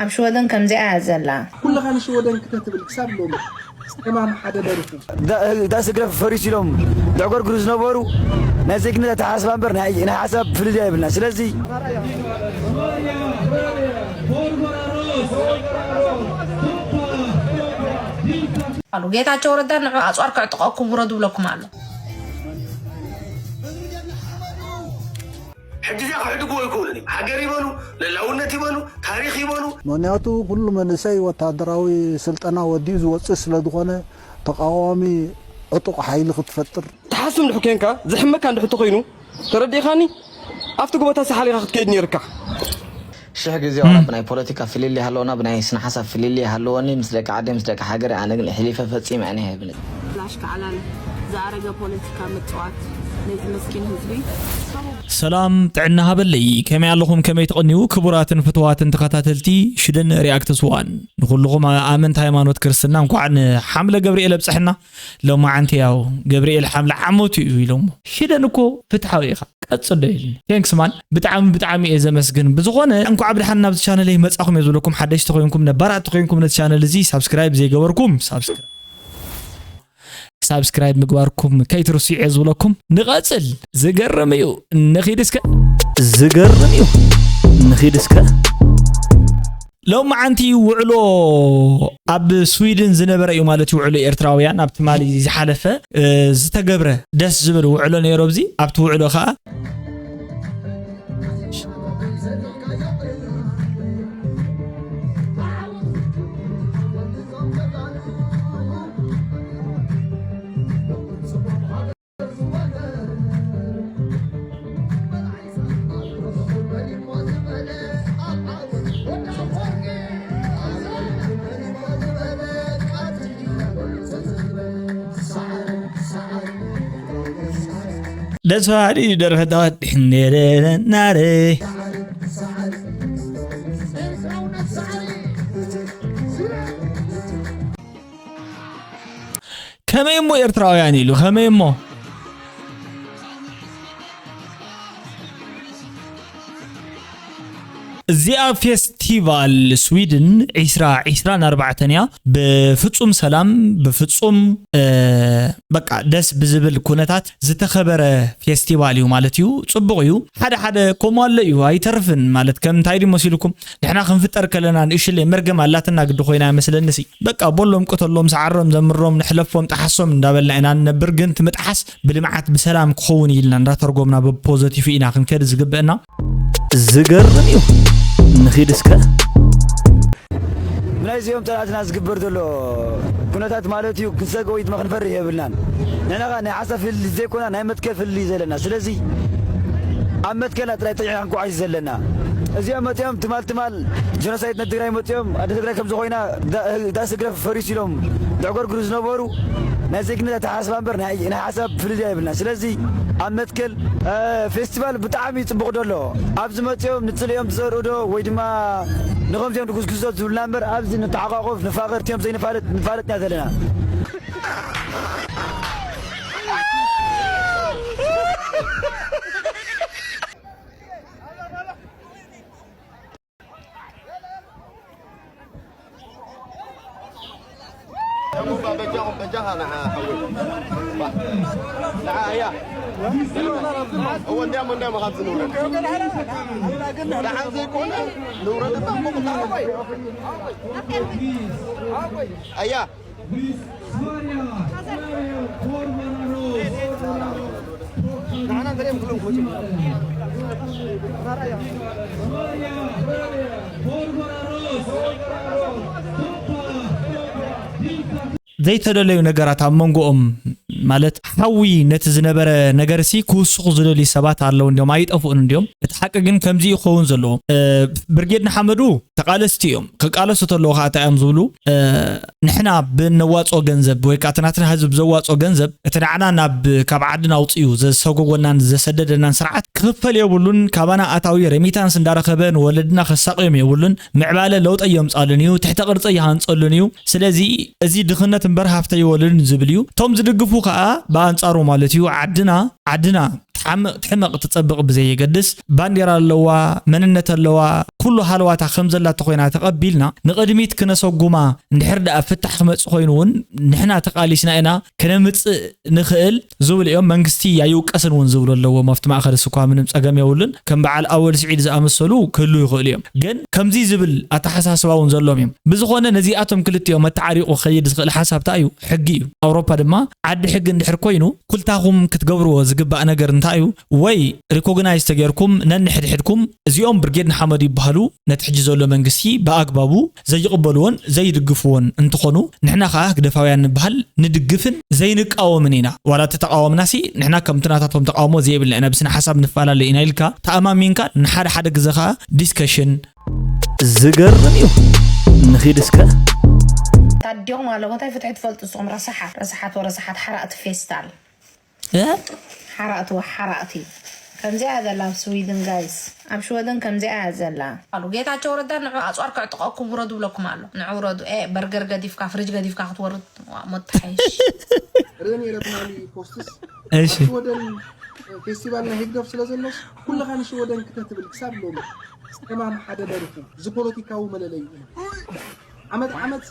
ኣብ ሽወደን ከምዚኣ እያ ዘላ። ኩልኻ ንሽወደን ክተትብል ክሳብ ሎሚ ጸማም ሓደ ደርፉ። ዳ-፣ ዳስ ግረፍ ፈሪስ ኢሎም ዘዕጎርጉሩ ዝነበሩ ናይ ዜግነት ኣተሓሳስባ እምበር ናይ፣ ናይ ሓሳብ ፍልልይ የብልና። ስለዚ ኣሉ ጌታቸው ረዳ ንዑ ኣጽዋር ክዕጥቐኩም ውረዱ ብለኩም ኣሎ። ሕጂ እዚኣ ክሕድግዎ ኣይክእሉን እዮም። ሃገር ይበሉ፣ ልእላውነት ይበሉ፣ ታሪኽ ይበሉ። ምኽንያቱ ኩሉ መንእሰይ ወታደራዊ ስልጠና ወዲኡ ዝወፅእ ስለዝኾነ ተቓዋሚ ዕጡቕ ሓይሊ ክትፈጥር ትሓስብ እንድሕር ኮንካ፣ ዝሕመካ እንድሕር ተኾይኑ፣ ተረዲእኻኒ? ኣብቲ ጎቦታሲ ሓሊኻ ክትከይድ ነይርካ። ሽሕ ግዜ ዋላ ብናይ ፖለቲካ ፍልልይ ይሃለወና ብናይ ስነ ሓሳብ ፍልልይ ይሃለወኒ ምስ ደቂ ዓደይ ምስ ደቂ ሃገረይ ኣነ ግን ኣሕሊፈ ፈጺመ ኣነ ኣይህብን። ላሽ ከዓላል ዝኣረገ ፖለቲካ ምፅዋት ነዚ መስኪን ህዝቢ ሰላም ጥዕና ሃበለይ ከመይ ኣለኹም ከመይ ትቐንዩ ክቡራትን ፍትዋትን ተኸታተልቲ ሽደን ሪኣክትስ ዋን ንኹልኹም ኣመንቲ ሃይማኖት ክርስትና እንኳዕ ንሓምለ ገብርኤል ኣብፀሐና ሎማዓንቲ ያው ገብርኤል ሓምለ ዓመቱ እዩ ኢሎሞ ሽደን እኮ ፍትሓዊ ኢኻ ቀፅሎ ኢልኒ thanks man ብጣዕሚ ብጣዕሚ እየ ዘመስግን ብዝኾነ እንኳዕ ብድሓን ናብዚ ቻነለይ መፃኹም እየ ዝብለኩም ሓደሽቲ ኮይንኩም ነባራት ተኮይንኩም ነቲ ቻነል እዚ ሳብስክራይብ ዘይገበርኩም ሳብስክራይብ ሳብስክራይብ ምግባርኩም ከይትርስዑ እየ ዝብለኩም ንቐፅል ዝገርም እዩ ንኺድ እስከ ዝገርም እዩ ንኺድ እስከ ሎማዓንቲ ውዕሎ ኣብ ስዊድን ዝነበረ እዩ ማለት እዩ ውዕሎ ኤርትራውያን ኣብ ትማሊ ዝሓለፈ ዝተገብረ ደስ ዝብል ውዕሎ ነይሩ ኣብዚ ኣብቲ ውዕሎ ከዓ ደስ በሃሊ ደርፍታት ናረ ከመይ እሞ ኤርትራውያን ኢሉ ከመይ እሞ እዚኣ ፌስቲቫል ስዊድን ዒስራ ዒስራን ኣርባዕተን እያ ብፍፁም ሰላም ብፍፁም በቃ ደስ ብዝብል ኩነታት ዝተኸበረ ፌስቲቫል እዩ ማለት እዩ ፅቡቕ እዩ ሓደ ሓደ ከምኡ ኣሎ እዩ ኣይተርፍን ማለት ከም እንታይ ድዩ መሲልኩም ንሕና ክንፍጠር ከለና ንእሽለይ መርገም ኣላትና ግዲ ኮይና ይመስለኒ ሲ በቃ ቦሎም ቅተሎም ሰዓሮም ዘምሮም ንሕለፎም ጠሓሶም እንዳበልና ኢና ንነብር ግን ትምጥሓስ ብልምዓት ብሰላም ክኸውን ኢልና እንዳተርጎምና ብፖዘቲቭ ኢና ክንከድ ዝግበአና ዝገርም እዩ ንኺድ እስከ ምናይ እዚኦም ጠላትና ዝግበር ዘሎ ኩነታት ማለት እዩ ክንሰግ ወይ ድማ ክንፈርህ የብልናን ንሕና ናይ ሓሳብ ፍልልይ ዘይኮና ናይ መትከል ፍልልይ ዘለና ስለዚ ኣብ መትከልና ጥራይ ጠቂዕና ክንጓዓዝ ዘለና እዚኦም መፅኦም ትማል ትማል ጀኖሳይድ ነትግራይ መፅኦም ኣደ ትግራይ ከምዝኮይና ዳስ እግረ ፈሪስ ኢሎም ዘዕጎርጉሩ ዝነበሩ ናይ ዜግነት ኣተሓሳስባ እምበር ናይ ሓሳብ ፍልልይ የብልና ስለዚ ኣብ መትከል ፌስቲቫል ብጣዕሚ እዩ ፅቡቕ ዘሎ ኣብዚ መፅኦም ንፅልኦም ዝዘርኡ ዶ ወይ ድማ ንኸምዚኦም ንጉስጉሶት ዝብልና እምበር ኣብዚ ንተሓቋቆፍ ንፋቐር እቲኦም ዘይንፋለጥ ንፋለጥ ኢና ዘለና ኣያ ዘይተደለዩ ነገራት ኣብ መንጎኦም ማለት ሓዊ ነቲ ዝነበረ ነገርሲ ክውስኹ ዝደልዩ ሰባት ኣለዉ እንዲዮም ኣይጠፍኡን እንዲዮም እቲ ሓቂ ግን ከምዚ ይኸውን ዘለዎ ብርጌድ ንሓመዱ ተቃለስቲ እዮም ክቃለሱ ተለዉ ከዓ እንታይ እዮም ዝብሉ ንሕና ብነዋፅኦ ገንዘብ ወይ ከዓ እቲ ናትና ህዝብ ዘዋፅኦ ገንዘብ እቲ ንዓና ናብ ካብ ዓድና ኣውፅኡ ዘሰጎጎናን ዘሰደደናን ስርዓት ክኽፈል የብሉን ካባና ኣታዊ ሬሚታንስ እንዳረኸበ ንወለድና ከሳቕዮም የብሉን ምዕባለ ለውጠ የምፃሉን እዩ ትሕተ ቅርፂ ይሃንፀሉን እዩ ስለዚ እዚ ድኽነት እምበር ሃፍተ ይወልድን ዝብል እዩ እቶም ዝድግፉ ከዓ ብኣንፃሩ ማለት እዩ ዓድና ዓድና ትሓምቕ ትሕመቕ ትጸብቕ ብዘየገድስ፣ ባንዴራ ኣለዋ፣ መንነት ኣለዋ፣ ኩሉ ሃለዋታ ከም ዘላ ተኾይና ተቐቢልና ንቕድሚት ክነሰጉማ፣ እንድሕር ደኣ ፍታሕ ክመጽእ ኮይኑ እውን ንሕና ተቓሊስና ኢና ክነምጽእ ንኽእል ዝብሉ እዮም። መንግስቲ ኣይውቀስን እውን ዝብሉ ኣለዎም። ኣብቲ ማእኸል እኳ ምንም ጸገም የብሉን። ከም በዓል ኣወል ስዒድ ዝኣመሰሉ ክህሉ ይኽእሉ እዮም። ግን ከምዚ ዝብል ኣተሓሳስባ እውን ዘሎም እዮም። ብዝኾነ ነዚኣቶም ክልቲኦም መተዓሪቑ ክኸይድ ዝኽእል ሓሳብ እንታይ እዩ? ሕጊ እዩ። ኣውሮፓ ድማ ዓዲ ሕጊ እንድሕር ኮይኑ ኩልታኹም ክትገብርዎ ዝግባእ ነገር እንታይ እዩ? ወይ ሪኮግናይዝ ተጌርኩም ነንሕድሕድኩም እዚኦም ብርጌድ ንሓመዱ ይበሃሉ፣ ነቲ ሕጂ ዘሎ መንግስቲ ብኣግባቡ ዘይቕበልዎን ዘይድግፍዎን እንትኾኑ፣ ንሕና ኸኣ ህግደፋውያን ንበሃል ንድግፍን ዘይንቃወምን ኢና። ዋላ ተተቃወምናሲ ንሕና ከምቲ ናታቶም ተቃውሞ ዘይብልና ኢና፣ ብስነ ሓሳብ ንፈላለ ኢና ኢልካ ተኣማሚንካ ንሓደ ሓደ ግዘ ኸኣ ዲስከሽን ዝገርም እዩ። ንኺድ እስከ። ታዲኦም ኣለዎ እንታይ ፍትሒ ትፈልጡ ንስኹም ረሳሓት ረሳሓት ወረሳሓት ሓራእቲ ፌስታል እ? ሓራእቲ ወ ሓራእቲ ከምዚኣ እያ ዘላ ኣብ ስዊድን ጋይስ ኣብ ሽወደን ከምዚኣ እያ ዘላ ኣሉ ጌታቸው ረዳ ንዑ ኣፅዋር ክዕጥቐኩም ውረዱ ብለኩም ኣሎ ንዑ ውረዱ ኤ በርገር ገዲፍካ ፍሪጅ ገዲፍካ ክትወርድ ዋ ሞት ትሓይሽ ርእ ነይረ ትማሊ ፖስትስ እሺ ኣብ ሽወደን ፌስቲቫል ናይ ህግደፍ ስለ ዘሎስ ኩልኻ ንሽወደን ክተትብል ክሳብ ሎሚ ከማም ሓደ ደርፉ እዚ ፖለቲካዊ መለለይ እዩ ዓመት ዓመት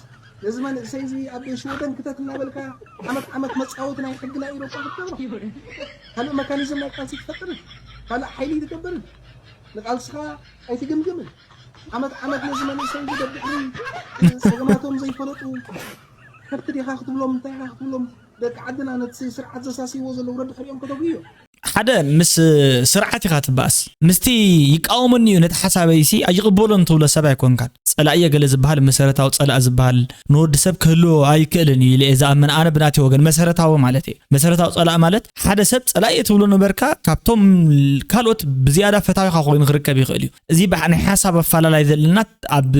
ነዚ መንእሰይ እዚ ኣብ ሽወደን ክተት እናበልካ ዓመት ዓመት መፃወት ናይ ሕጊ ናይ ኢሮጳ ክትገብሮ ካልእ መካኒዝም ናይ ቃልሲ ትፈጥርን ካልእ ሓይሊ ትገብርን ንቃልስኻ ኣይትግምግምን ዓመት ዓመት ነዚ መንእሰይ እዚ ደድሕሪ ፀገማቶም ዘይፈለጡ ከብቲ ዲኻ ክትብሎም እንታይ ኢኻ ክትብሎም ደቂ ዓድና ነቲ ስርዓት ዘሳስይዎ ዘለዉ ደድሕሪኦም ከተጉ እዮም ሓደ ምስ ስርዓት ኢኻ ትበኣስ ምስቲ ይቃወመኒ እዩ ነቲ ሓሳበይሲ ኣይቕበሎን ትብሎ ሰብ ኣይኮንካን ጸላእየ ገለ ዝበሃል መሰረታዊ ጸላእ ዝበሃል ንወዲ ሰብ ክህልዎ ኣይክእልን እዩ ኢለ እየ ዝኣምን ኣነ ብናተይ ወገን መሰረታዊ ማለት እየ መሰረታዊ ጸላእ ማለት ሓደ ሰብ ጸላእየ ትብሎ ነበርካ ካብቶም ካልኦት ብዝያዳ ፈታዊኻ ኮይኑ ክርከብ ይኽእል እዩ እዚ ናይ ሓሳብ ኣፈላላይ ዘለና ኣብ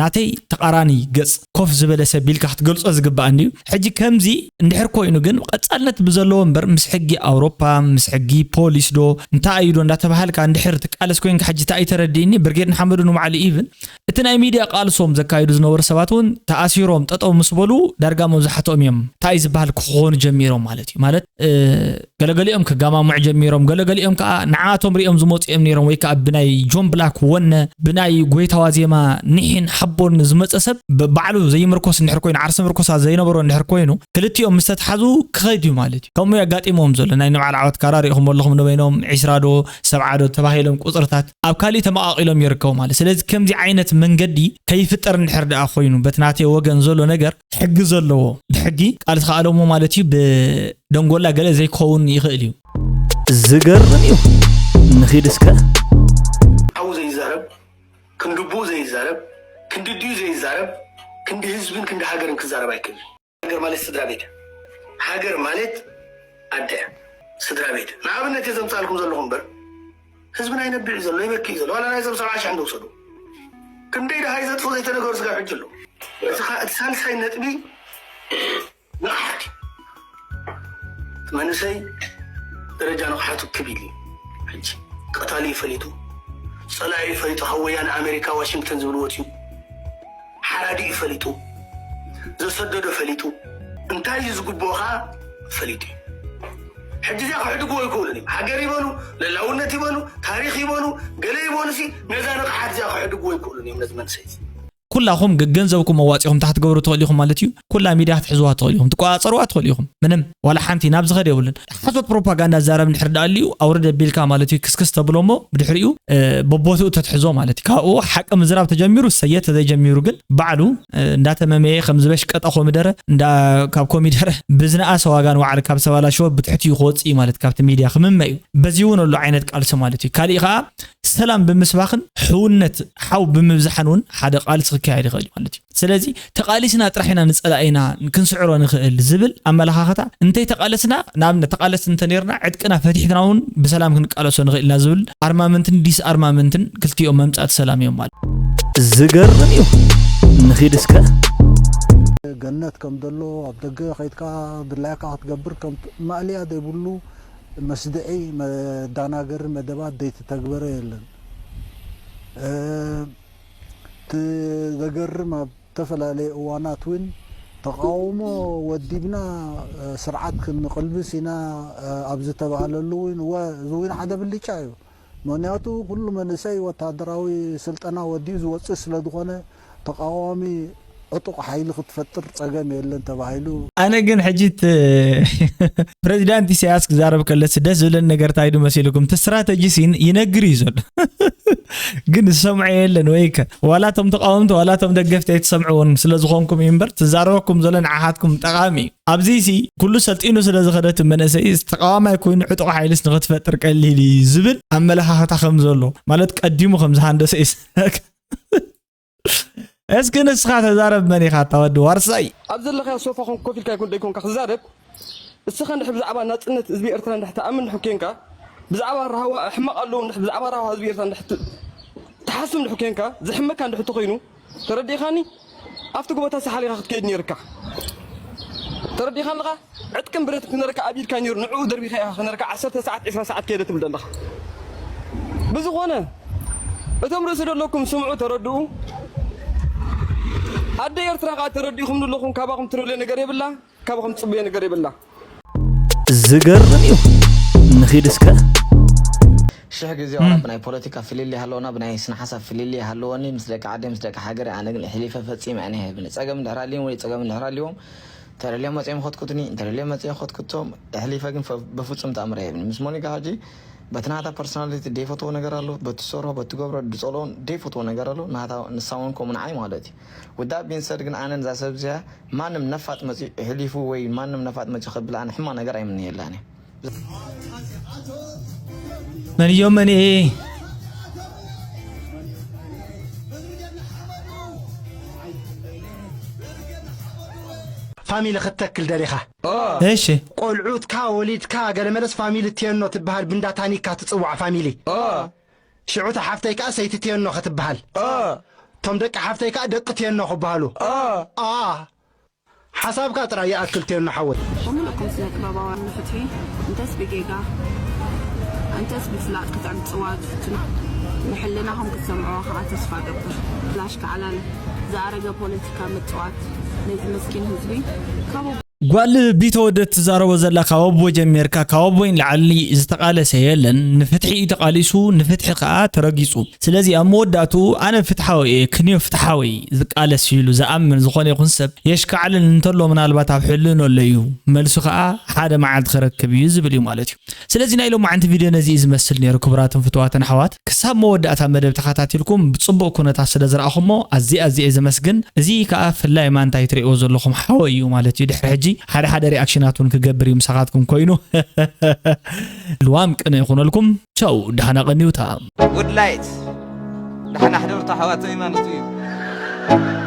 ናተይ ተቓራኒ ገጽ ኮፍ ዝበለ ሰብ ኢልካ ክትገልጾ ዝግባእ እንድዩ ሕጂ ከምዚ እንድሕር ኮይኑ ግን ቀጻልነት ብዘለዎ እምበር ምስ ሕጊ ኣውሮፓ ምስ ሕጊ ፖሊስ ዶ እንታይ እዩ ዶ እንዳተባሃልካ እንድሕር ትቃለስ ኮይንካ ሕጂ እንታይ እዩ ተረዲእኒ ብርጌድ ንሓመዱ ንባዕሉ ኢቭን እቲ ናይ ሚድያ ቃልሶም ዘካይዱ ዝነበሩ ሰባት እውን ተኣሲሮም ጠጠው ምስ በሉ ዳርጋ መብዛሕትኦም እዮም እንታይ ዝበሃል ክኾኑ ጀሚሮም ማለት እዩ ማለት ገለገሊኦም ክጋማምዑ ጀሚሮም፣ ገለገሊኦም ከኣ ንዓኣቶም ሪኦም ዝመጹ እዮም ነይሮም ወይ ከኣ ብናይ ጆን ብላክ ወነ፣ ብናይ ጎይታዋ ዜማ ኒሕን ሓቦን ዝመጸ ሰብ ባዕሉ ዘይምርኮስ እንድሕር ኮይኑ፣ ዓርሰ ምርኮሳ ዘይነበሮ እንድሕር ኮይኑ፣ ክልቲኦም ምስ ተትሓዙ ክኸይድ እዩ ማለት እዩ። ከምኡ እዩ ኣጋጢምዎም ዘሎ። ናይ ንባዕል ዓወት ካራ ሪእኹሞ ኣለኹም ንበይኖም ዒስራ ዶ ሰብዓ ዶ ተባሂሎም ቁጽርታት ኣብ ካሊእ ተመቓቒሎም ይርከቡ ማለት። ስለዚ ከምዚ ዓይነት መንገዲ ከይፍጠር እንድሕር ደኣ ኮይኑ በቲ ናተይ ወገን ዘሎ ነገር ሕጊ ዘለዎ ብሕጊ ቃል ዝኸኣለሞ ማለት እዩ። ደንጎላ ገለ ዘይክኸውን ይኽእል እዩ። ዝገርም እዩ። ንኺድ እስከ። ሓው ዘይዛረብ ክንዲ ኣቦኡ ዘይዛረብ ክንዲ ኣዲኡ ዘይዛረብ ክንዲ ህዝብን ክንዲ ሃገርን ክዛረብ ኣይክእልን። ሃገር ማለት ስድራ ቤት እያ። ሃገር ማለት ኣደ እያ። ስድራ ቤት ንኣብነት እየ ዘምፃልኩም ዘለኹ እምበር ህዝብና ይነብዕ እዩ ዘሎ ይበኪ እዩ ዘሎ ዋላ ናይዞም ሰብዓ ሽሕ እንደውሰዱ ክንደይ ደሃይ ዘጥፉ ዘይተነገሩ ስጋብ ሕጂ ኣለዉ። እዚ ከዓ እቲ ሳልሳይ ነጥቢ ንቕሓት እዩ። እቲ መንእሰይ ደረጃ ንቕሓቱ ክብ ኢሉ እዩ። ሕጂ ቀታሊ እዩ ፈሊጡ፣ ፀላኢ እዩ ፈሊጡ፣ ካብ ወያነ ኣሜሪካ ዋሽንግተን ዝብል ወፅዩ፣ ሓራዲ እዩ ፈሊጡ፣ ዘሰደዶ ፈሊጡ፣ እንታይ እዩ ዝግብኦ ከዓ ፈሊጡ እዩ። ሕጂ እዚኣ ክሕድግዎ ኣይክእሉን እዮም። ሃገር ይበሉ፣ ልእላውነት ይበሉ፣ ታሪክ ይበሉ፣ ገለ ይበሉ ሲ ነዛ ንቕሓት እዚኣ ክሕድግዎ ኣይክእሉን እዮም ነዚ መንእሰይ እዚ። ኩላኹም ገንዘብኩም ኣዋፂኹም እንታይ ክትገብሩ ትኽእሉ ኢኹም ማለት እዩ ኩላ ሚድያ ክትሕዝዋ ትኽእሉ ኢኹም ትቆፃፀርዋ ትኽእሉ ኢኹም ምንም ዋላ ሓንቲ ናብ ዝኸድ የብሉን ሓሶት ፕሮፓጋንዳ ዝዛረብ እንድሕር ደኣ ኣልዩ ኣውርድ ኣቢልካ ማለት እዩ ክስክስ ተብሎ እሞ ብድሕሪኡ በቦትኡ ተትሕዞ ማለት እዩ ካብኡ ሓቂ ምዝራብ ተጀሚሩ ሰየ ተዘይጀሚሩ ግን ባዕሉ እንዳተመመየ ከም ዝበሽቀጠ ኮሚደረ እንዳ ካብ ኮሚደረ ብዝነኣሰ ዋጋ ንባዕሉ ካብ ዝተባላሸወ ብትሕቲኡ ክወፅእ እዩ ማለት ካብቲ ሚድያ ክምመ እዩ በዚ እውን ኣሎ ዓይነት ቃልሲ ማለት እዩ ካሊእ ከዓ ሰላም ብምስባኽን ሕውነት ሓው ብምብዛሕን እውን ሓደ ቃልሲ ክካየድ ይኽእል እዩ ማለት እዩ። ስለዚ ተቓሊስና ጥራሕ ኢና ንፀላኢና ክንስዕሮ ንኽእል ዝብል ኣመለኻኽታ እንተይተቓለስና ንኣብነት ተቓለስቲ እንተነይርና ዕጥቅና ፈቲሕትና እውን ብሰላም ክንቃለሶ ንኽእል ኢና ዝብል ኣርማመንትን ዲስ ኣርማመንትን ክልቲኦም መምፃእቲ ሰላም እዮም ማለት እዩ። ዝገርም እዩ። ንኺድ እስከ። ገነት ከም ዘሎ ኣብ ደገ ከይድካ ድላይካ ክትገብር ከም ማእለያ ዘይብሉ መስድዒ መዳናገሪ መደባት ዘይተተግበረ የለን። እቲ ዘገርም ኣብ ዝተፈላለየ እዋናት እውን ተቓውሞ ወዲብና፣ እ፣ ስርዓት ክንቕልብስ ኢና፣ እ፣ ኣብ ዝተባህለሉ እውን፣ እወ፣ እዚ እውን ሓደ ብልጫ እዩ። ምኽንያቱ ኩሉ መንእሰይ ወታደራዊ ስልጠና ወዲኡ ዝወፅእ ስለ ዝኾነ፣ ተቓዋሚ ዕጡቕ ሓይሊ ክትፈጥር ጸገም የለን ተባሂሉ። ኣነ ግን ሕጂ እቲ ፕሬዚዳንት ኢሳያስ ክዛረብ ከለስ ደስ ዝብለኒ ነገር እንታይ ዱ መሲልኩም? እቲ ስትራተጂ ሲን ይነግር እዩ ዘሎ። ግን ዝሰምዖ የለን ወይ ከ? ዋላ እቶም ተቃወምቲ ዋላ እቶም ደገፍቲ ኣይትሰምዕዎን ስለ ዝኾንኩም እዩ እምበር፣ ትዛረበኩም ዘሎ ንዓኻትኩም ጠቓሚ እዩ። ኣብዚ ሲ ኩሉ ሰልጢኑ ስለ ዝኸደ እቲ መንእሰይ ተቃዋማይ ኮይኑ ዕጡቕ ሓይልስ ንኽትፈጥር ቀሊል እዩ ዝብል ኣመለኻኽታ ከም ዘሎ፣ ማለት ቀዲሙ ከም ዝሃንደሰ እዩ። እስኪ ንስኻ ተዛረብ፣ መን ኢኻ እታ ወዲ ዋርሳይ? ኣብ ዘለኻዮ ሶፋ ኮን-፣ ኮፍ ኢልካ ይኩን ደይኮንካ ክዛረብ፣ እስኻ እንድሕር ብዛዕባ ናጽነት ህዝቢ ኤርትራ እንድሕር ትኣምን እንድሕር ኬንካ፣ ብዛዕባ ራህዋ ሕማቕ ኣለዉ እንድሕር፣ ብዛዕባ ራህዋ ህዝቢ ኤርትራ እንድሕር ት-፣ ትሓስብ እንድሕር ኬንካ፣ ዝሕመካ እንድሕር ተኾይኑ፣ ተረዲእኻኒ? ኣብቲ ጎቦታት ሰሓል ኢኻ ክትከይድ ነይርካ። ተረዲእኻ ኣለኻ? ዕጥቅን ብረትን ክነረካ ኣብ ኢድካ ነይሩ፣ ንዕኡ ደርቢኻ ኢኻ ክነረካ ዓሰርተ ሰዓት፣ ዕስራ ሰዓት ከይደ ትብል ዘለኻ። ብዝኾነ፣ እቶም ርእሲ ዘለኩም ስምዑ፣ ተረድኡ። ኣደ ኤርትራ ከኣ ተረዲእኹም ዘለኹም፣ ካባኹም ትደልዮ ነገር የብላ፣ ካባኹም ትጽበዮ ነገር የብላ። ዝገርም እዩ። ንኺድ እስከ። ሽሕ ግዜ ዋላ ብናይ ፖለቲካ ፍልልይ ሃለወና ብናይ ስነ ሓሳብ ፍልልይ ሃለወኒ ምስ ደቂ ዓደይ ምስ ደቂ ሃገረይ ኣነ ግን ኣሕሊፈ ፈጺመ እየ ንህብ። ጸገም እንድሕር ሃልዩኒ ወይ ጸገም እንድሕር ሃልዎም እንተደልዮም መጺኦም ይኸትኩትኒ እንተደልዮም መጺኦም ይኸትኩቶም ኣሕሊፈ ግን በፍጹም ተኣምር ኣይህብን። ምስ ሞኒካ ሕጂ በቲ ናታ ፐርሶናሊቲ ደይፈትዎ ነገር ኣሎ፣ በቲ ትሰርሖ በቲ ትገብሮ ድጸልኦን ደይፈትዎ ነገር ኣሎ፣ ናታ ንሳ እውን ከምኡ ንዓይ ማለት እዩ። With that being said ግን ኣነ ንዛ ሰብ እዚኣ ማንም ነፋጥ መጺኡ ኣሕሊፉ ወይ ማንም ነፋጥ መጺኡ ከብል ኣነ ሕማቕ ነገር ኣይምነየላን እየ። መን እዮም መን እየ? ፋሚሊ ክትተክል ደሊኻ እሺ ቆልዑትካ ወሊድካ ገለመለስ ፋሚሊ ቴኖ ትበሃል ብንዳ ታኒካ ትፅዋዕ ፋሚሊ ሽዑ እታ ሓፍተይ ከዓ ሰይቲ ቴኖ ክትበሃል እቶም ደቂ ሓፍተይ ከዓ ደቂ ቴኖ ክበሃሉ ኣ ሓሳብካ ጥራይ ይኣክል ቴኖ ሓወይ ብምልእኩም ስነ ጥበባውያን ንፍትሒ እንተስ ብጌጋ እንተስ ብፍላጥ ክትዕምፅዋ ትፍትኑ ንሕልናኹም ክትሰምዕዋ ከዓ ተስፋ ገብር ብላሽ ከዓላል ዝኣረገ ፖለቲካ ምፅዋት ነዚ መስኪን ህዝቢ ካብ ጓል ቢተወደድ ትዛረቦ ዘላ ካብ ኣቦ ጀሚርካ ካብ ኣቦይ ንላዕሊ ዝተቃለሰ የለን። ንፍትሒ እዩ ተቃሊሱ፣ ንፍትሒ ከዓ ተረጊፁ። ስለዚ ኣብ መወዳእትኡ ኣነ ፍትሓዊ እየ፣ ክንዮ ፍትሓዊ ዝቃለስ ኢሉ ዝኣምን ዝኾነ ይኹን ሰብ የሽካዕልል እንተሎ ምናልባት ኣብ ሕልኖ ኣሎ እዩ። መልሱ ከዓ ሓደ መዓልቲ ክረክብ እዩ ዝብል እዩ ማለት እዩ። ስለዚ ናይ ሎማዓንቲ ቪድዮ ነዚ እዩ ዝመስል ነይሩ። ክቡራትን ፍቱዋትን ኣሕዋት ክሳብ መወዳእታ መደብ ተኸታቲልኩም ብፅቡቅ ኩነታት ስለ ዝረኣኹሞ ኣዝየ ኣዝየ እየ ዘመስግን። እዚ ከዓ ፍላይ ማንታ ይትርእይዎ ዘለኹም ሓወይ እዩ ማለት እዩ። ድሕሪ ሕጂ ሓደ ሓደ ሪኣክሽናት እውን ክገብር እዩ ምሳኻትኩም ኮይኑ ልዋም ቅነ ይኹነልኩም። ቻው ደሓና ቀንዩታ። ጉድ ላይት ደሓና ሕደሩ ኣሕዋተይ ማለት እዩ።